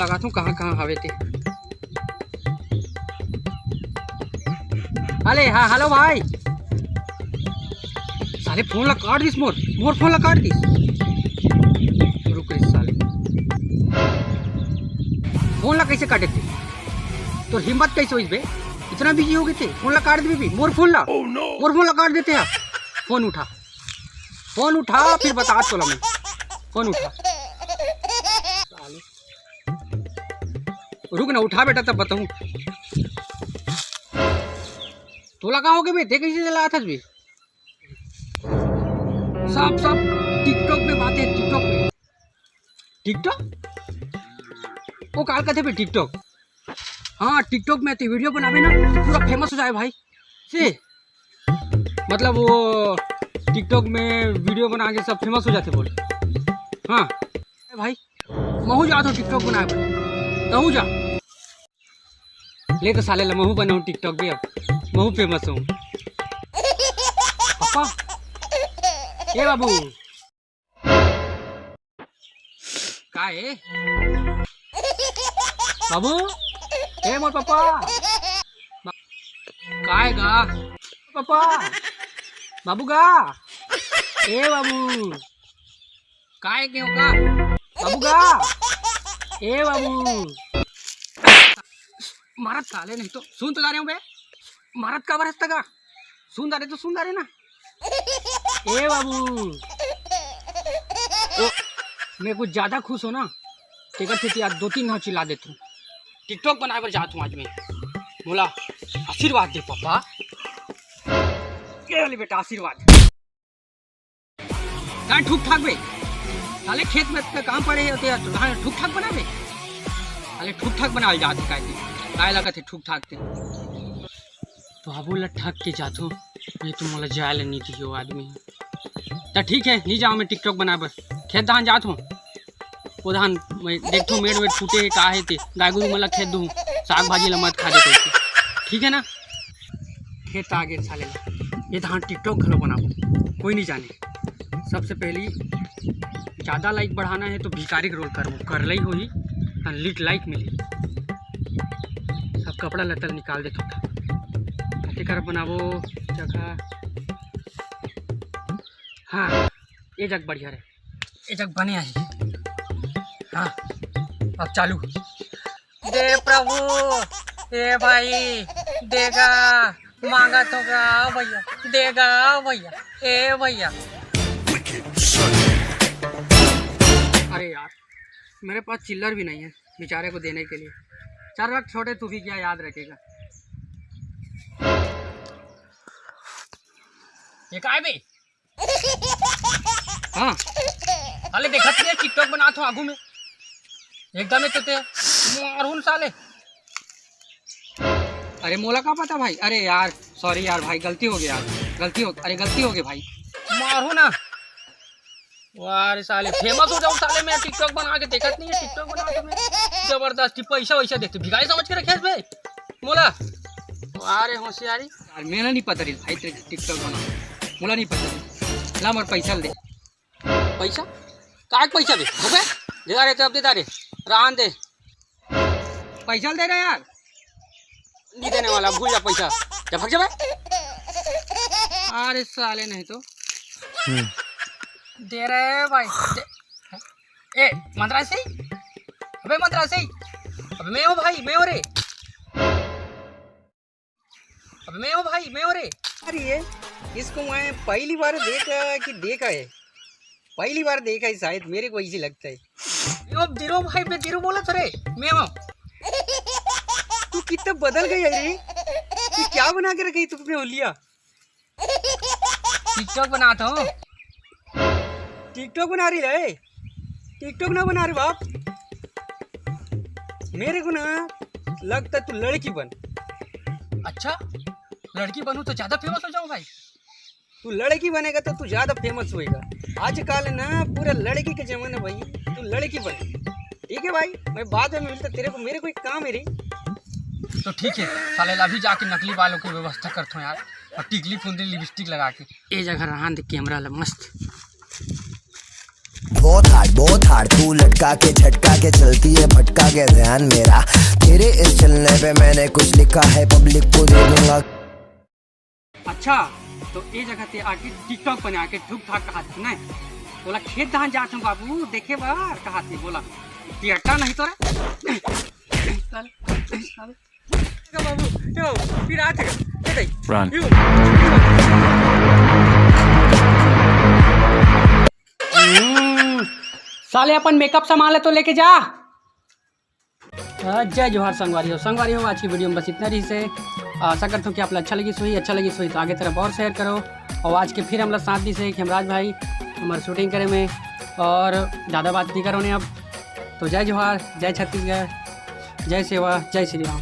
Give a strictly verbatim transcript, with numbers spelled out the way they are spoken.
लगाथों कहाँ कहाँ हवे ते। अरे हाँ, हेलो भाई। साले फोन ला काट दिस मोर, मोर फोन ला काट दिस। रुक रे साले, फोन ला कैसे काटे थे? तोर हिम्मत कैसे होइस बे? इतना बिजी हो गए थे, फोन ला काट देबे भी। मोर फोन ला, मोर फोन ला काट देते हैं। फोन उठा, फोन उठा, फिर बता तोला मैं। फोन उठा। साले। रुक ना, उठा बेटा, तब बताऊं। तोला का हो गया बे? ते कैसे चला था बे? सब, सब TikTok में बातें, TikTok में। TikTok? वो काल कथे बे TikTok? हाँ, TikTok में ते वीडियो बनावे ना, पूरा फेमस हो जाए भाई। से मतलब वो TikTok में वीडियो बना के सब फेमस हो जाते बोल। हाँ ए भाई, महू जात हो TikTok बनाए बर, तहू जा। ले तो साले ला महू बनाऊँ TikTok भी, अब महू फेमस हूँ। पापा, ए बाबू, का ए बाबू, ए मोर पापा, बा-, का ए गा पापा, बाबू गा, ए बाबू, का ए के हो का बाबू गा, ए बाबू, मारत साले नहीं तो सुन तो जा रहे हूँ बे, मारत का बरस तक सुन डारे तो सुन डारे ना। ए बाबू, ओ, मैं कुछ ज्यादा खुश हो ना, तेकर सेती आज दो तीन घाव चिल्ला देथूं। TikTok बनाए बर जात हूँ आज मैं। मोला आशीर्वाद दे पापा। के ले बेटा आशीर्वाद। का ठुक ठाक बे? साले खेत में का काम पड़े होते हैं, तो कहाँ ठुक ठाक बनाबे? साले ठुक ठाक बनाल जात हे, काय लगत हे ठुक ठाक ते? बाबू ला ठग के जाथो, नहीं तो मोला जाए ला नहीं दियो आदमी। त ठीक है, नहीं जाओ मैं TikTok बनाए बर, खेत धान जात हूँ। वो धान मैं देखथो, मेड़ वेड़ फूटे हे, का हे ते, गाय गोरू मन ला खेत दूँ, साग भाजी ला मत खा दे करके। ठीक है ना? खेत आ गे साले ला, ये धान TikTok घलो बनाबो, कोई नहीं जाने। सबसे पहली ज्यादा लाइक बढ़ाना है तो भिखारी के रोल करबो, करलई होही, हाँ, लीक लाइक मिली। सब कपड़ा लत्ता निकाल देथो। तेकर बनाबो जगह। हाँ, ये जग बढ़िया रहे, ये जग बने आहे। हाँ, अब चालू। दे प्रभु, ए भाई, देगा, मांगत होगा भैया, देगा भैया, ए भैया। अरे यार, मेरे पास चिल्लर भी नहीं है बेचारे को देने के लिए। चल रख छोटे, तू भी क्या याद रखेगा। ये काय बे? हाँ। साले देखत नहीं है, TikTok बनात हो आगू में। एकदम ही तो ते मारून साले। अरे मोला का पता भाई, अरे यार, सॉरी यार भाई, गलती हो गया यार, गलती हो, अरे गलती हो गई भाई। मारो ना। वाह रे साले, फेमस हो जाऊं साले, मैं TikTok बना के देखत नहीं है, TikTok बना के मैं जबरदस्ती पैसा वैसा देते, भिखारी समझ के रखे बे मोला। वाह रे होशियारी। यार, मेला नहीं पता रही भाई, तेरे TikTok बना, मोला नहीं पता रही। ला मोर पैसा ले। पैसा? काय पैसा बे? अबे, दे दा रे, तो अब दे दा रे, रहन दे। पैसा दे रहे यार। नहीं देने वाला, भूल जा पैसा। जा भाग जा बे। अरे साले नहीं तो। हम्म। दे रहे भाई। दे, ए, मंदरासी? अबे मंदरासी। अबे मैं हूँ भाई, मैं हूँ रे। अबे मैं हूँ भाई, मैं हूँ रे। अरे ये, इसको मैं पहली बार देखा कि देखा है, पहली बार देखा है शायद, मेरे को ऐसे लगता है। मैं हूँ धीरू भाई, मैं धीरू बोला था रे, मैं हूँ। तू कितना बदल गया रे, तू क्या बना के रखी तू अपने होलिया? TikTok बनाता हूँ। TikTok बना रही है? TikTok ना बना रे बाप, मेरे को ना लगता तू लड़की बन। अच्छा, लड़की बनूं तो ज्यादा फेमस हो जाऊं भाई। तू लड़की बनेगा तो तू ज्यादा फेमस होएगा। आजकल ना पूरा लड़की के जमाना भाई, तू लड़की बन। ठीक है भाई, मैं बाद में मिलता तेरे को, मेरे को एक काम है रे। तो ठीक है साले, अभी जाके नकली बालों की व्यवस्था करता हूँ यार, और टिकली फुंदरी लिपस्टिक लगा के। ए जगह रहन दे कैमरा ला मस्त। बहुत hot। बहुत हार्ड, तू लटका के झटका के चलती है, भटका गया ध्यान मेरा। तेरे इस चलने पे मैंने कुछ लिखा है, पब्लिक को दे दूंगा। अच्छा, तो ये जगह ते आके टिकटॉक बना के ठुक ठाक कहा थी ना। बोला खेत धान जात हूँ बाबू, देखे बार कहा थी, बोला पियटा नहीं तो रे। साले, साले। बाबू, यो, फिर आ थे, ये देख। Run। यो, यो। हम्म, साले अपन मेकअप सामान ले तो लेके जा। अ, जय जोहार संगवारी हो। संगवारी हो, आज की वीडियो में बस इतना रही से। आशा करता हूँ कि आप ला अच्छा लगी सोई, अच्छा लगी सोई तो आगे तरफ और शेयर करो। और आज के फिर हमला साथ दी से एक हेमराज भाई हमारे शूटिंग करे में, और ज़्यादा बात नहीं करो ने अब। तो जय जोहार, जय छत्तीसगढ़, जय सेवा, जय श्री राम।